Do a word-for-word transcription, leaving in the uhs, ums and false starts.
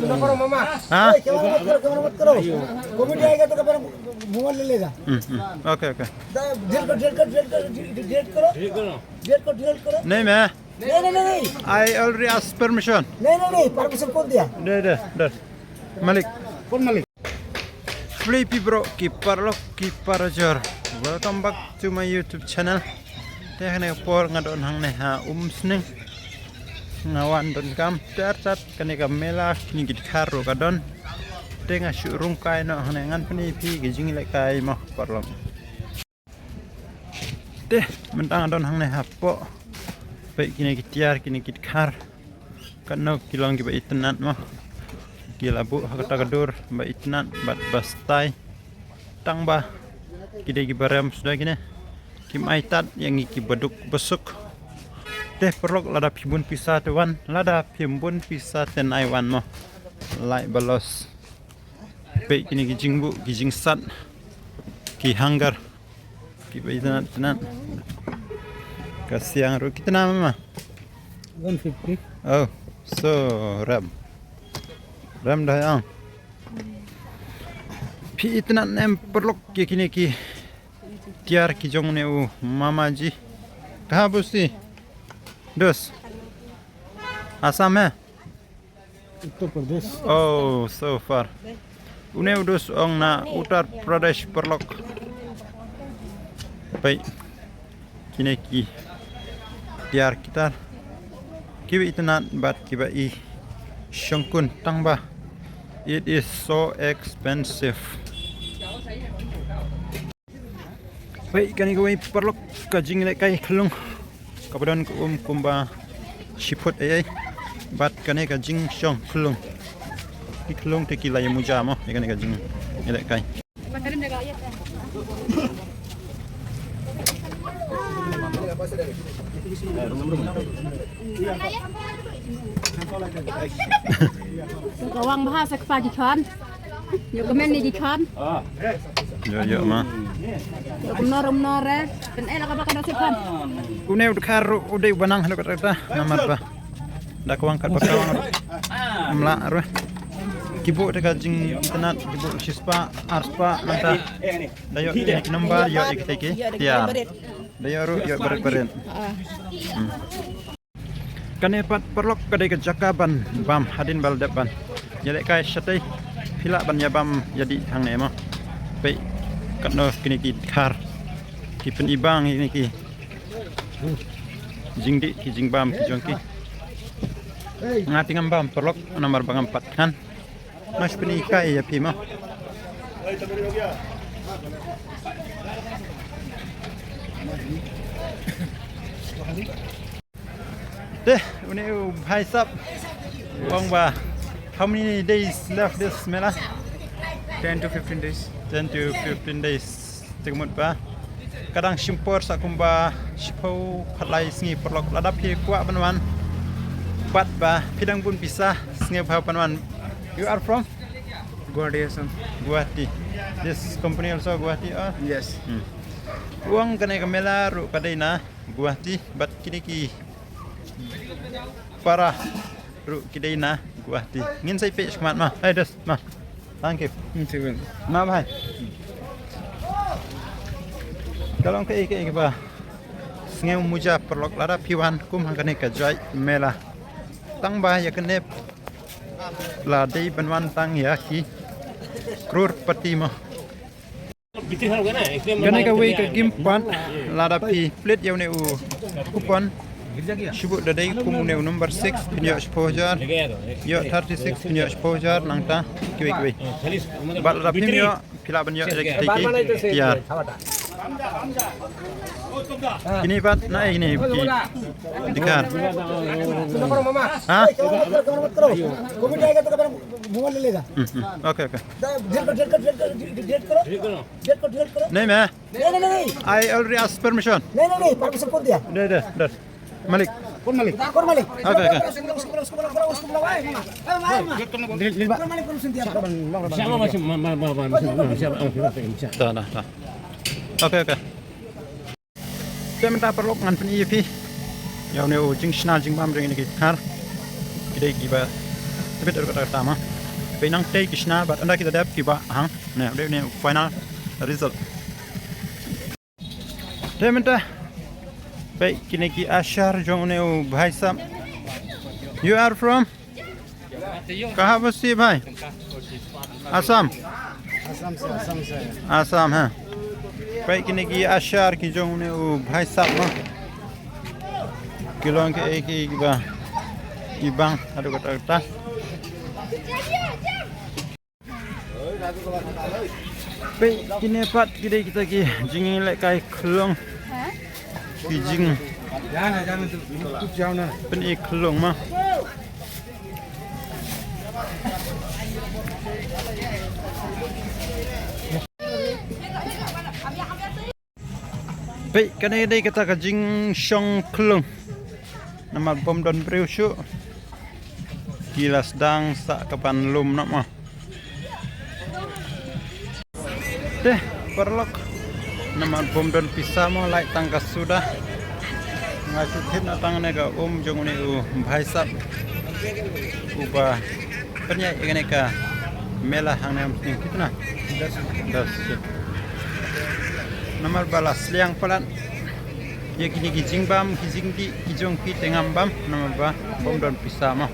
हाँ? ए, कैमरा मत करो, कैमरा मत करो। कॉमेडी आएगा तो कैमरा मोबाइल ले लेगा। Hmm, hmm. Okay, okay. द-, डिलीट करो, डिलीट करो, डिलीट करो, डिलीट करो। डिलीट करो। डिलीट करो, डिलीट करो। नहीं, मैं नहीं, नहीं, नहीं, नहीं। I already ask permission. नहीं, नहीं, नहीं, परमिशन कौन दिया? दे, दे, दे। मालिक। कौन मालिक? Phi phi bro, ki paralok, ki parajor. Welcome back to my YouTube channel. Te hangne ka por nga don hangne ha Umsning. Nga wan don kam ter tat kane ka mela, kine ki dkhar ruh ka don. Te nga shu rung kai noh hangne, ngan pyni ïa phi ki jingleh kai mo paralok. Te mynta nga don hangne hapoh. Peit kine ki tiar, kine ki dkhar. Katno ki long kiba itynnad mo. Ki la buh ha kata ka dur ba itynnad bad ba style. Tang ba ki dei kiba rem suda kine. Kim ai tad ïa ngi kiba duk ba suk. Te paralok, lada phim bun pisa te wan, lada phim bun pisa te nai wan mo. Lai ba los. Peit kine ki jingbuh, ki jingsat, ki hanger, kiba itynnad tynnad. Ka siang ruh, kittna mama? One fifty. Oh, so rem. Rem da ïa. Phi itynnad ne em paralok ïa kine ki tiar ki jong une u mama ji. Kahan pehunchi? Dos. Assam hai? Uttar Pradesh. Oh, so far. Une u dos u ong na Uttar Pradesh paralok. Peit kine ki tiar ki tar. Kiba itynnad bad kiba i shongkun tang ba it is so expensive. Peit kane kawei paralok, ka jingleh kai khyllung. Kaba don ka um kumba shi phut ei ei. Bad kane ka jingshong khyllung. Ki khyllung te ki la ïa muja mo ïa kane ka jingleh kai. Ka wang bha sa kpa ki khon. Ïoh kmen ïa ki khon. Ïoh, ïoh ma. Ïoh kumno kumno re. Pyn-i la kaba ka dang shu khon. Une u dkhar ruh u dei u ba nang haduh katta katta namar ba da ka wang katba ka wang ruh. Em lah ruh. Ki buh da ka jingitynnad, ki buh shispah arspah, nangta da ïoh ïa ki number, ïoh ïa kitei ki tiar. Da ïoh ruh ïoh barit barit. Hmm. Kane pat paralok ka dei ka jaka ban bam hadien ba la dep ban ïalehkai shatei. Phi lah ban ïa bam ïa dih hangne mo. Peit katno kine ki dkhar ki pyn-i bang ïa kine ki jingdih ki jingbam ki jong ki. Nga te ngam bam paralok namar ba ngam pat thngan. Nga shu pyni kai ïa phi mo. Te une u bhai sahab u ong ba, how many days left this mela? Ten to fifteen days. Ten to fifteen days. Te ka mut ba ka dang shim por sa kumba shiphew khatlai sngi paralok. Lada phi kwah ban wan, bad ba phi dang bun pisa, sngewbha ban wan. You are from? Guwahati, Assam. Guwahati. This company also Guwahati, or? Yes. Hmm. U ong kane ka mela ruh ka dei na Guwahati, bad kine ki para ruh ki dei na Guwahati. Ngin sa ïa peit shakhmat ma. Hai, dos ma. Thank you. Hmm, thik bha. Ma bhai. Ka long kaei kaei kaba sngew muja paralok lada phi wan kum ha kane ka Jait Mela. Tang ba ïa kane la dei ban wan tang ïa ki crorepati mo. Kane kawei ka game pat, lada phi plie ïa une u coupon, shu buh da dei kum une u number six phin ïoh shiphew hajar, ïoh thirty six phin ïoh shiphew hajar, nangta kiwei kiwei. Bad lada phim ïoh, phi lah ban ïoh ïa kitei ki tiar. Kine pat na ei kine ki dkhar. Ha? Mobile ले लेगा। Hmm, hmm. Okay, okay. Delete करो, delete करो, delete करो। Delete करो, delete करो। नहीं, मैं नहीं, नहीं, नहीं, नहीं। I already ask permission. नहीं, नहीं, नहीं, परमिशन कौन दिया? दे, दे, दे। मालिक। कौन मालिक? कौन मालिक? Okay, okay. उसको बुलाओ, उसको बुलाओ, उसको बुलाओ, उसको बुलाओ, ए, मामा, ए, मामा, ए, मामा। Delete, delete. कौन मालिक, परमिशन दिया? दा, दा, दा। Okay, okay. Te mynta paralok ngan pyni ïa phi ïa une u jingshna jingbam jong kine ki dkhar. Ki dei kiba tbit ruh kata kata ma. Peit nangtei ki shna bad ynda ki la dep ki bah hang. Ne, dei ne final result. Te mynta peit kine ki usher jong une u bhai sap. You are from? Kahan se bhai? Assam. Assam se, Assam se. Assam, ha. Peit kine ki usher ki jong une u bhai sap mo. Ki long ki, ki, ki ba, ki bang, aduh kata kata. Peit kine pat ki dei kita ki jinglehkai khlong. Ki jing, pyni khlong mo. Peit kane dei kata ka jingshong khlong. Namar bym don briew shuh. Ki la sdang sa ka ban lum noh mo. Te paralok, namar bym don pisa mo, lait tang ka suda. Nga shu thied noh tang ne ka um jong une u bhai sap uba pynïaid ïa kane ka mela hangne, um sning kitna? Dast. Namar ba la sliang palat ïa kine ki jingbam ki jingdih ki jong ki, te ngam bam namar ba bym don pisa mo.